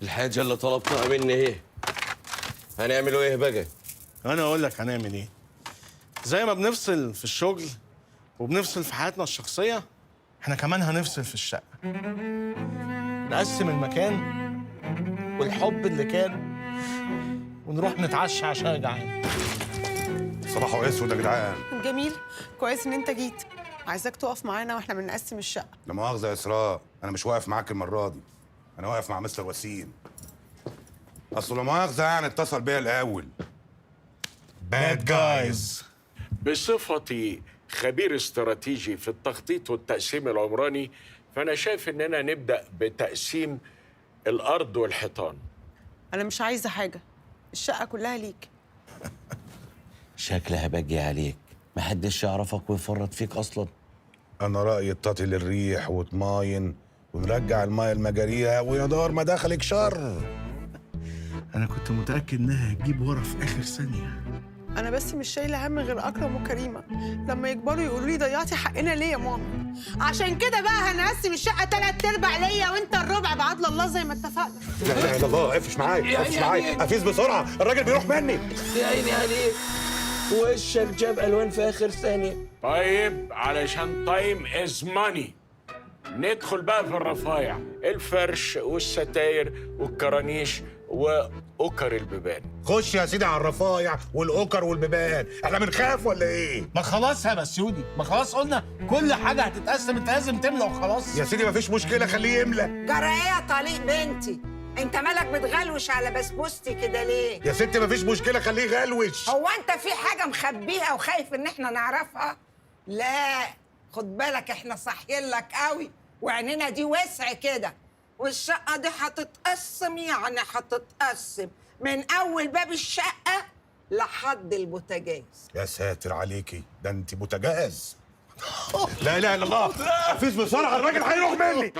الحاجة اللي طلبتها مني ايه؟ هنعمله ايه بقى؟ انا اقول لك هنعمل ايه. زي ما بنفصل في الشغل وبنفصل في حياتنا الشخصية، احنا كمان هنفصل في الشقة. نقسم المكان والحب اللي كان، ونروح نتعشى عشان انا جعان. صباحو اسود يا جدعان. جميل، كويس ان انت جيت. عايزاك تقف معانا واحنا بنقسم الشقة. لا مؤاخذة يا اسراء، انا مش واقف معاك المرة دي، انا واقف مع مستر وسيم. اصل لا مؤاخذة يعني اتصل بيا الاول. bad guys. بصفتي خبير استراتيجي في التخطيط والتقسيم العمراني، فأنا شايف إننا نبدأ بتقسيم الأرض والحيطان. انا مش عايزه حاجة، الشقة كلها ليك. شكلها باجي عليك، محدش يعرفك ويفرط فيك اصلا. انا رايي تطي للريح وتماين ونرجع المايه المجاريها ويدار ما دخلك شر. انا كنت متاكد انها هتجيب ورا في اخر ثانية. انا بس مش شايله هم غير اكرم وكريمه، لما يكبروا يقولوا لي ضيعتي حقنا ليه يا ماما. عشان كده بقى هنقسم الشقة 3/4 ليا وانت الربع بعدل الله زي ما اتفقنا. لا اله الا الله، قفش معايا قفش معايا، قفيز بسرعة، الراجل بيروح مني. يا عيني عليك، وشك جاب الوان في اخر ثانية. طيب علشان time is money، ندخل بقى في الرفايع، الفرش والستاير والكرانيش وأكر البيبان. خش يا سيدي على الرفايع والاكر والبيبان، احنا بنخاف ولا ايه؟ ما خلاص يا بسيوني، ما خلاص قلنا كل حاجة هتتقسم، انت لازم تملى وخلاص. يا سيدي مفيش مشكلة، خليه يملى. جرى ايه يا طليق بنتي؟ انت مالك بتغلوش على بسبوستي كده ليه؟ يا ستي مفيش مشكلة، خليه يغلوش. هو انت في حاجة مخبيها وخايف ان احنا نعرفها؟ لا خد بالك، احنا صاحيين لك قوي وعينينا دي وسع كده، والشقه دي هتتقسم، يعني هتتقسم من اول باب الشقة لحد البوتاجاز. يا ساتر عليكي، ده انت بوتاجاز. لا اله الا الله، قفيز بسرعة، الراجل هيروح مني.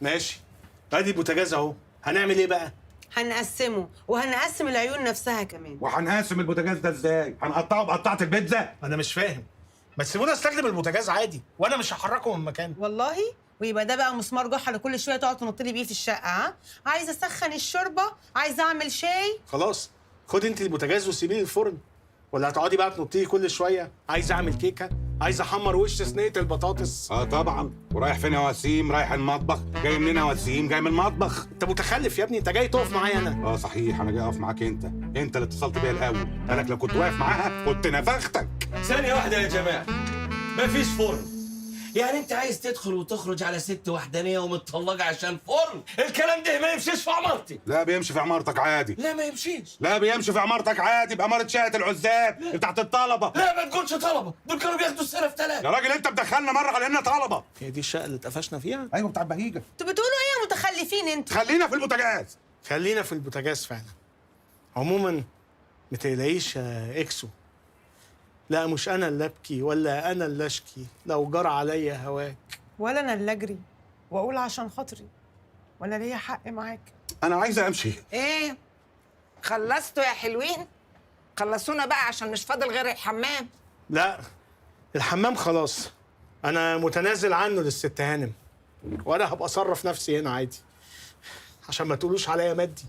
ماشي، ادي البوتاجاز اهو، هنعمل ايه بقى؟ هنقسمه، وهنقسم العيون نفسها كمان. وهنقسم البوتاجاز ده ازاي؟ هنقطعه بقطعه البيتزا؟ انا مش فاهم، ما تسيبونا استخدم البوتاجاز عادي وانا مش هحركه من مكانه. والله ويبقى ده بقى مسمار جحا اللي كل شوية تقعد تنط لي بيه في الشقة. ها، عايزه اسخن الشوربة، عايزه اعمل شاي. خلاص خدي انت البوتاجاز وسيبيه الفرن، ولا هتقعدي بقى تنطيه كل شوية؟ عايزه اعمل كيكة، عايزه احمر وش صينية البطاطس. اه طبعا. ورايح فين يا وسيم؟ رايح المطبخ. جاي منين يا وسيم؟ جاي من المطبخ. انت متخلف يا ابني، انت جاي تقف معايا انا. اه صحيح، انا جاي اقف معاك انت، انت اللي اتصلت بيا الاول. قالك لو كنت واقف معاها كنت نفختك. ثانية واحدة يا جماعة، مفيش فرن. يعني انت عايز تدخل وتخرج على ست وحدانية ومتطلقة عشان فرن؟ الكلام ده ما يمشيش في عمارتي. لا بيمشي في عمارتك عادي. لا ما يمشيش. لا بيمشي في عمارتك عادي، بأمارة شقة العزاب بتاعت الطلبة. لا ما تقولش طلبة، دول كانوا بياخدوا السنة في 3. يا راجل انت مدخلنا مرة على اننا طلبة. هي دي الشقة اللي اتقفشنا فيها؟ ايوه بتاع بهيجة. انتوا بتقولوا ايه يا متخلفين انتوا؟ خلينا في البوتاجاز. خلينا في البوتاجاز فعلا. عموما ما تقلقيش يا اكسو، لا مش انا اللي ابكي ولا انا اللي اشكي لو جرى عليا هواك، ولا انا اللي اجري واقول عشان خاطري، ولا ليا حق معاك. انا عايزه امشي. ايه خلصتوا يا حلوين؟ خلصونا بقى عشان مش فاضل غير الحمام. لا الحمام خلاص انا متنازل عنه للست هانم، وانا هبقى اصرف نفسي هنا عادي عشان ما تقولوش عليا مادي.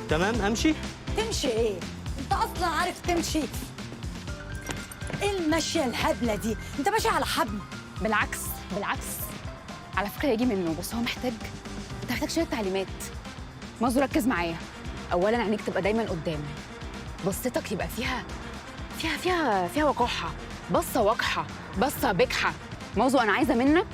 تمام امشي؟ تمشي ايه؟ انت اصلا عارف تمشي؟ ايه المشية الهبلة دي؟ انت ماشي على حبل. بالعكس بالعكس، على فكرة هيجي منه، بس هو محتاج، انت محتاج شوية تعليمات. مازو ركز معايا. اولا عينيك تبقى دايما قدام، بصتك يبقى فيها فيها فيها فيها وقاحه، بصة وقحه، بصة بجحه. مازو انا عايزه منك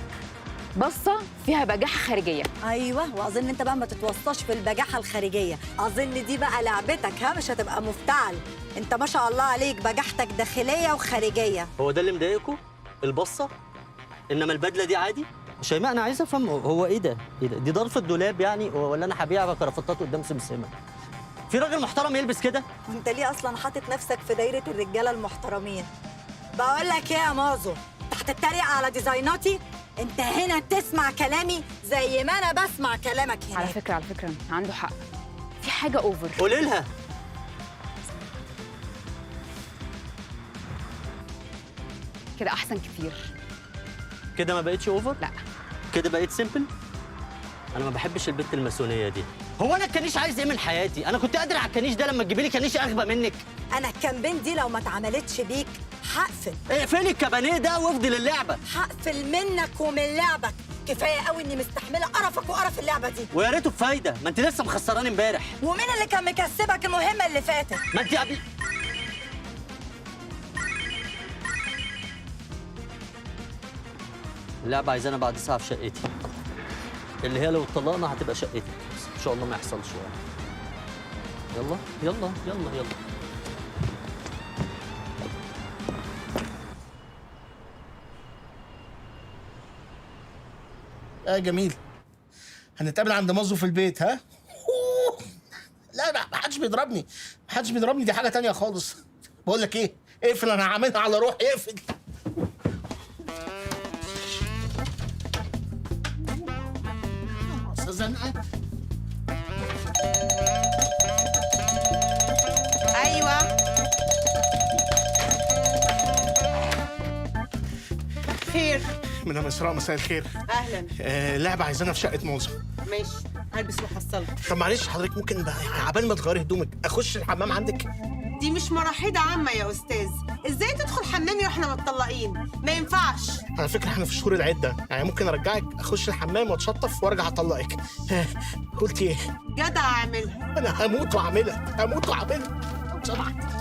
بصة فيها بجاحه خارجية. ايوه، واظن انت بقى ما تتوصاش في البجاحة الخارجية، اظن دي بقى لعبتك، ها مش هتبقى مفتعل. انت ما شاء الله عليك بجاحتك داخلية وخارجيه. هو ده اللي مضايقكم؟ البصه؟ انما البدلة دي عادي؟ شيماء انا عايز افهم هو ايه ده؟ ايه ده؟ دي ظرف الدولاب يعني ولا انا هبيع كرافتات قدام سمسمه؟ في راجل محترم يلبس كده؟ وانت ليه اصلا حاطط نفسك في دايرة الرجالة المحترمين؟ بقول لك ايه يا مازو، انت هتتريق على ديزايناتي؟ انت هنا تسمع كلامي زي ما انا بسمع كلامك هناك. على فكرة على فكرة عنده حق، في حاجة over. قولي لها. كده احسن كتير. كده ما بقتش over؟ لا كده بقيت simple. انا ما بحبش البت الماسونيه دي. هو انا الكنيش عايز ايه من حياتي؟ انا كنت قادر على الكنيش ده لما تجيبي لي كنيش اغبى منك. انا ال campaign دي لو ما اتعملتش بيك هقفل. اقفلي الكبانيه ده وافضل اللعبة. هقفل منك ومن لعبك، كفاية قوي اني مستحمله قرفك وقرف اللعبة دي. ويا ريته بفايده، ما انت لسه مخسراني امبارح. ومين اللي كان مكسبك المهمة اللي فاتت؟ ما انت قبل. اللعبة عايزانا بعد ساعة في شقتي، اللي هي لو اتطلقنا هتبقى شقتك، بس ان شاء الله ما يحصلش يعني. يلا يلا يلا يلا. اه جميل، هنتقابل عند مازو في البيت. ها؟ لا ما حدش بيضربني، ما حدش بيضربني، دي حاجة تانية خالص. بقول لك ايه، اقفل، انا هعملها على روحي، اقفل. زنقه. ايوه خير. مدام اسراء مساء الخير. اهلا. اللعبة عايزانا في شقه مازو. ماشي، هلبس وحصلك. طب معلش حضرتك ممكن بقى عبال ما تغيري هدومك اخش الحمام عندك؟ دي مش مراحيض عامة يا استاذ، ازاي تدخل حمامي واحنا متطلقين؟ ما ينفعش. على فكرة احنا في شهور العدة، يعني ممكن ارجعك اخش الحمام واتشطف وارجع اطلقك. قلتي ايه؟ جدع اعملها. انا هموت واعملها، هموت واعملها. لو سمحت.